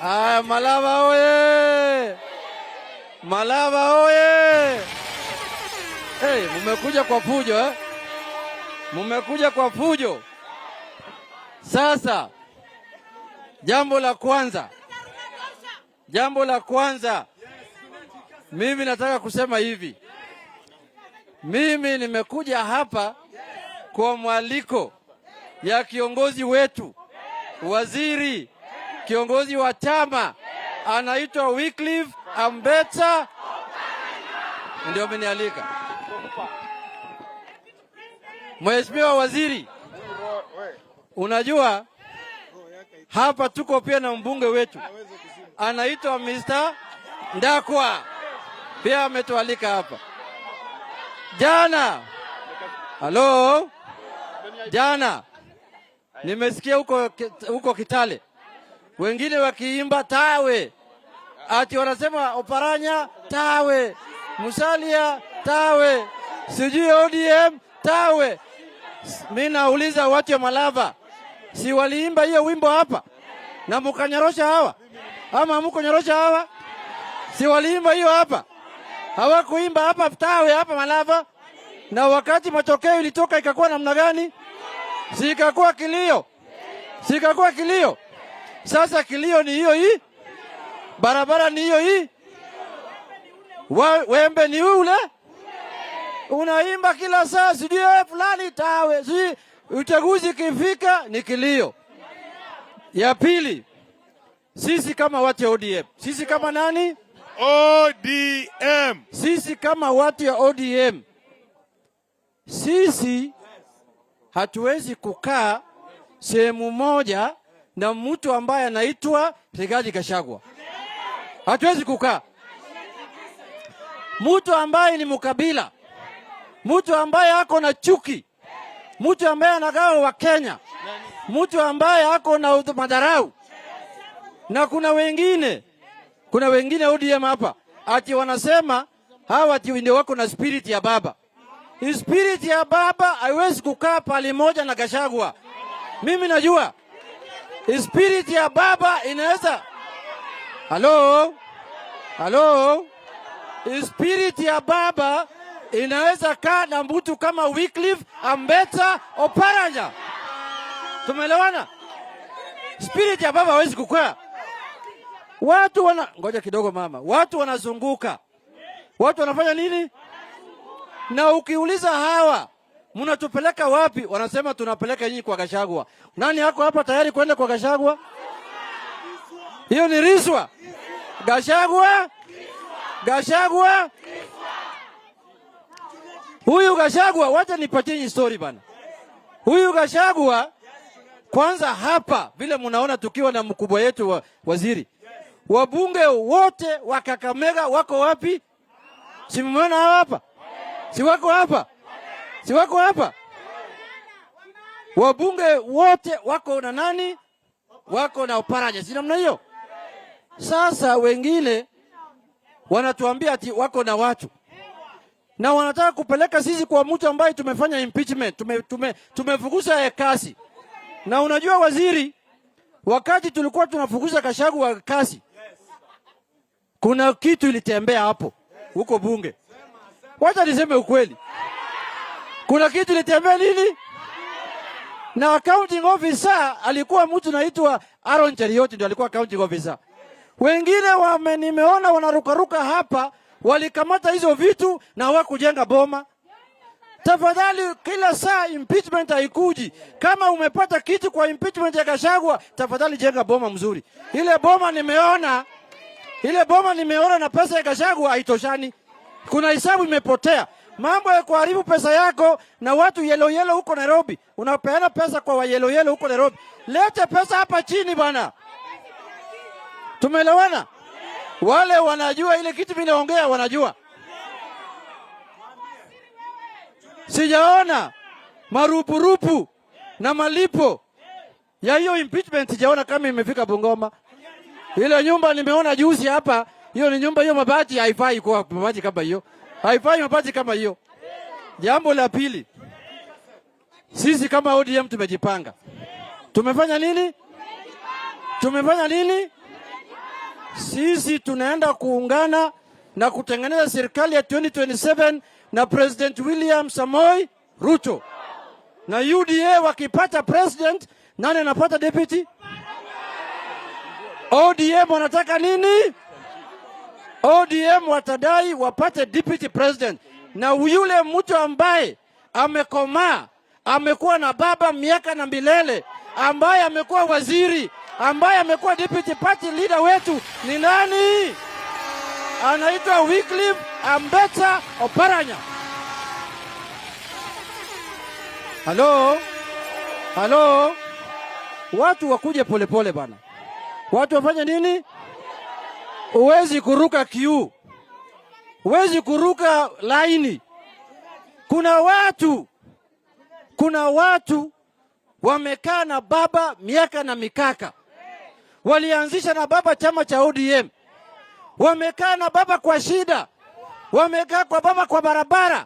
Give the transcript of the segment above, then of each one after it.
Haya, Malava oye! Malava oye! Hey, mumekuja kwa fujo, eh? Mumekuja kwa fujo. Sasa jambo la kwanza mimi nataka kusema hivi. Mimi nimekuja hapa kwa mwaliko ya kiongozi wetu, waziri, kiongozi wa chama anaitwa Wycliffe Ambetsa, ndio amenialika. Mheshimiwa Waziri, unajua hapa tuko pia na mbunge wetu anaitwa Mr. Ndakwa, pia ametualika hapa jana. Halo, jana nimesikia huko Kitale wengine wakiimba tawe, ati wanasema Oparanya tawe, Musalia tawe, sijui ODM tawe. Mi nauliza watu ya Malava, si waliimba hiyo wimbo hapa na mukanyorosha hawa ama mukonyorosha hawa? Si waliimba hiyo hapa? Hawakuimba hapa tawe hapa Malava? Na wakati matokeo ilitoka ikakuwa namna gani? Si ikakuwa kilio? Si ikakuwa kilio? Sasa kilio ni hiyo hii, barabara ni hiyo hii, wembe ni ule unaimba kila saa, sijui fulani tawe, sijui uchaguzi ikifika ni kilio. Ya pili, sisi kama watu ya ODM, sisi kama nani? ODM. Sisi kama watu ya ODM, sisi hatuwezi kukaa sehemu moja na mtu ambaye anaitwa Rigathi Gachagua. Hatuwezi kukaa. Mtu ambaye ni mkabila, mtu ambaye ako na chuki, mtu ambaye anagawa Wakenya, mtu ambaye ako na madharau. Na kuna wengine ODM hapa ati wanasema hawa ati ndio wako na spirit ya baba. Spirit ya baba haiwezi kukaa pale moja na Gachagua. Mimi najua spirit ya baba inaweza. Halo, halo, spirit ya baba inaweza kaa na mtu kama Wycliffe Ambetsa Oparanya. Tumeelewana? Spirit ya baba hawezi kukaa. Watu wana ngoja kidogo mama, watu wanazunguka, watu wanafanya nini? Na ukiuliza hawa mnatupeleka wapi, wanasema tunapeleka nyinyi kwa Gachagua. Nani yako hapa tayari kwenda kwa Gachagua? Hiyo ni riswa. Gachagua, Gachagua, huyu Gachagua, wacha nipatie nyinyi story bana. Huyu Gachagua kwanza hapa vile mnaona tukiwa na mkubwa yetu wa waziri, wabunge wote wa Kakamega wako wapi? Si mmeona hawa hapa? Si wako hapa? Si wako hapa? Wabunge wote wako na nani? Wako na Oparanya, si namna hiyo? Sasa wengine wanatuambia ati wako na watu na wanataka kupeleka sisi kwa mtu ambaye tumefanya impeachment, tumefukuza kazi. Na unajua waziri, wakati tulikuwa tunafukuza Gachagua kazi, kuna kitu ilitembea hapo huko bunge. Wacha niseme ukweli, kuna kitu ilitembea nini? Na accounting officer alikuwa mtu naitwa Aaron Cheruiyot, ndio alikuwa accounting officer. Wengine wame nimeona wanarukaruka hapa, walikamata hizo vitu na hawakujenga boma. Tafadhali, kila saa impeachment haikuji. Kama umepata kitu kwa impeachment ya Gachagua, tafadhali jenga boma mzuri. Ile boma nimeona na pesa ya Gachagua haitoshani. Kuna hesabu imepotea. Mambo ya kuharibu pesa yako na watu yellow yellow huko Nairobi. Unapeana pesa kwa wa yellow yellow huko Nairobi. Lete pesa hapa chini bwana. Tumeelewana? Wale wanajua ile kitu mimi naongea wanajua. Sijaona marupurupu na malipo ya hiyo impeachment, sijaona kama imefika Bungoma. Ile nyumba nimeona juzi hapa Hiyo ni nyumba, hiyo mabati haifai kuwa mabati kama hiyo, haifai mabati kama hiyo. Jambo la pili, sisi kama ODM tumejipanga. Tumefanya nini? Tumefanya nini? Sisi tunaenda kuungana na kutengeneza serikali ya 2027 na President William Samoei Ruto. Na UDA wakipata president, nani anapata deputy? ODM wanataka nini? ODM watadai wapate deputy president, na yule mtu ambaye amekomaa, amekuwa na baba miaka na milele, ambaye amekuwa waziri, ambaye amekuwa deputy party leader wetu ni nani? Anaitwa Wycliffe Ambetsa Oparanya. Halo, halo, watu wakuje polepole bana, watu wafanye nini? Huwezi kuruka queue, huwezi kuruka laini. Kuna watu wamekaa na baba miaka na mikaka, walianzisha na baba chama cha ODM, wamekaa na baba kwa shida, wamekaa kwa baba kwa barabara,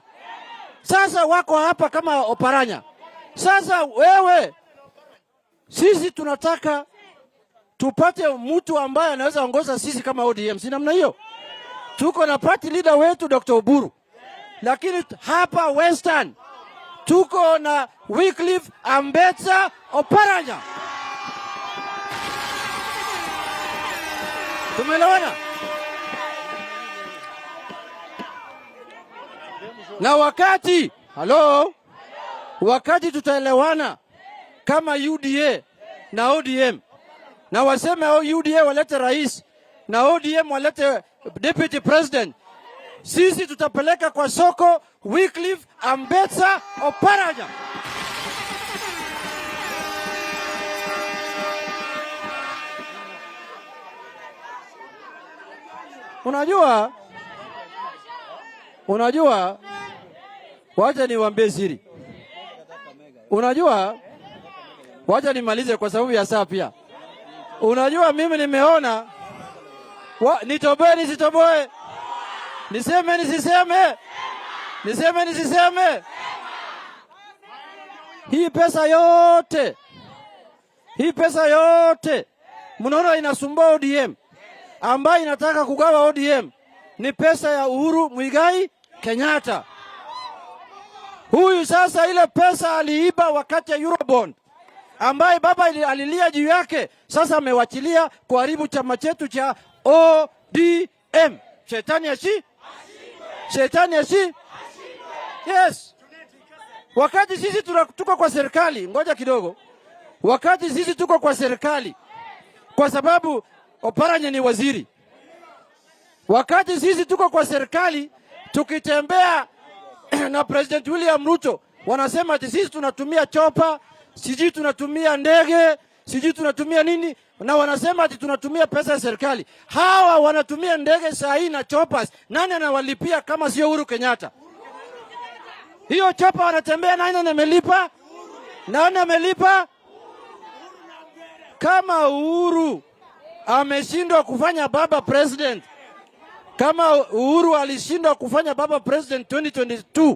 sasa wako hapa kama Oparanya. Sasa wewe, sisi tunataka tupate mtu ambaye anaweza ongoza sisi kama ODM, si namna hiyo? Tuko na party leader wetu Dr. Oburu, lakini hapa Western tuko na Wycliffe Ambetsa Oparanya. Tumeelewana? Na wakati halo, wakati tutaelewana kama UDA na ODM na waseme UDA walete rais na ODM walete deputy president, sisi tutapeleka kwa soko Wycliffe Ambetsa Oparanya. Unajua, wacha niwaambie siri. Unajua, wacha nimalize kwa sababu ya saa pia. Unajua, mimi nimeona nitoboe nisitoboe, niseme nisiseme, niseme nisiseme, hii pesa yote, hii pesa yote mnaona inasumbua ODM ambayo inataka kugawa ODM ni pesa ya Uhuru Muigai Kenyatta. Huyu sasa ile pesa aliiba wakati ya Eurobond ambaye baba alilia juu yake, sasa amewachilia kuharibu chama chetu cha ODM. Shetani ashi, shetani ashi. Yes, wakati sisi tuko kwa serikali, ngoja kidogo, wakati sisi tuko kwa serikali, kwa sababu Oparanya ni waziri, wakati sisi tuko kwa serikali tukitembea na President William Ruto, wanasema ati sisi tunatumia chopper, sijui tunatumia ndege, sijui tunatumia nini, na wanasema ati tunatumia pesa ya serikali. Hawa wanatumia ndege saa hii na choppers, nani anawalipia kama sio Uhuru Kenyatta? Hiyo chopper wanatembea, nani amelipa? Nani amelipa? Kama Uhuru ameshindwa kufanya baba president, kama Uhuru alishindwa kufanya baba president 2022,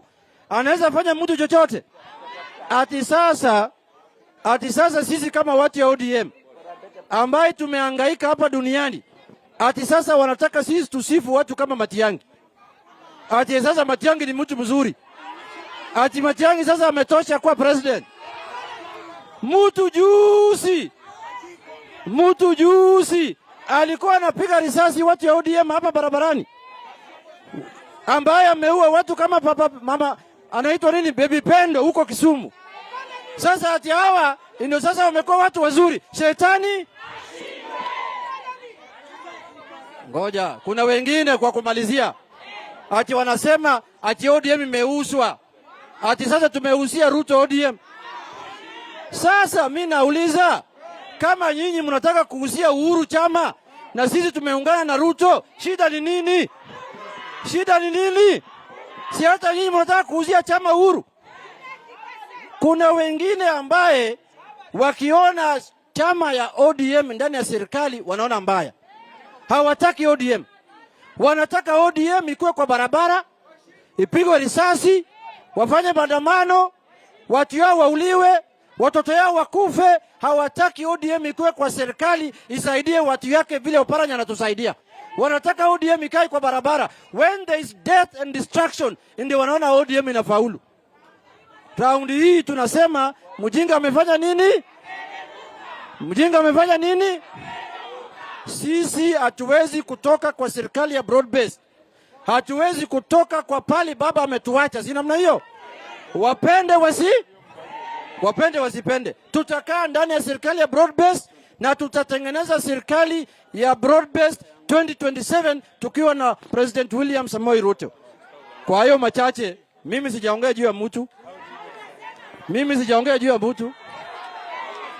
anaweza fanya mtu chochote? Ati sasa sisi kama watu ya ODM ambaye tumehangaika hapa duniani, ati sasa wanataka sisi tusifu watu kama Matiang'i. Ati sasa Matiang'i ni mtu mzuri, ati Matiang'i sasa ametosha kuwa president. Mtu juzi alikuwa anapiga risasi watu ya ODM hapa barabarani, ambaye ameua watu kama papa, mama anaitwa nini, Baby Pendo huko Kisumu. Sasa ati hawa ndio sasa wamekuwa watu wazuri. Shetani, ngoja, kuna wengine kwa kumalizia, ati wanasema ati ODM imeuzwa, ati sasa tumeuzia Ruto ODM. Sasa mi nauliza, kama nyinyi mnataka kuuzia Uhuru chama na sisi tumeungana na Ruto, shida ni nini? Shida ni nini? Si hata nyinyi mnataka kuuzia chama Uhuru? Kuna wengine ambaye wakiona chama ya ODM ndani ya serikali wanaona mbaya, hawataki ODM. Wanataka ODM ikuwe kwa barabara, ipigwe risasi, wafanye maandamano, watu yao wauliwe, watoto yao wakufe. Hawataki ODM ikuwe kwa serikali isaidie watu yake vile Oparanya anatusaidia. Wanataka ODM ikae kwa barabara. When there is death and destruction, ndio wanaona ODM inafaulu. Raundi hii tunasema mjinga amefanya nini? Mjinga amefanya nini? Sisi hatuwezi kutoka kwa serikali ya broad base, hatuwezi kutoka kwa pali baba ametuacha, si namna hiyo? Wapende wasipende, tutakaa ndani ya serikali ya broad base na tutatengeneza serikali ya broad based 2027 tukiwa na President William Samoei Ruto. Kwa hayo machache, mimi sijaongea juu ya mtu, mimi sijaongea juu ya mtu.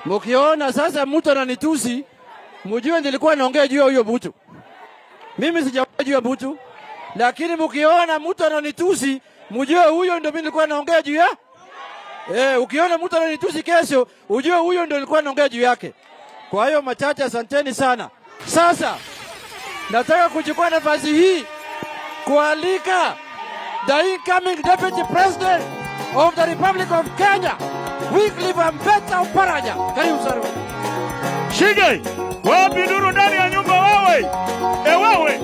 Mkiona sasa mtu ananitusi, mjue nilikuwa naongea juu ya huyo mtu. Mimi sijaongea juu ya mtu, lakini mkiona mtu ananitusi, mjue huyo ndio mimi nilikuwa naongea juu ya. Ukiona mtu ananitusi kesho, ujue huyo ndio nilikuwa naongea juu yake. Kwa hiyo machache, asanteni sana. Sasa nataka kuchukua nafasi hii kualika the incoming Deputy President of the Republic of Kenya, Wycliffe Ambetsa Oparanya. Karibu sana. Shige, wapi nduru ndani ya nyumba wewe? E wewe.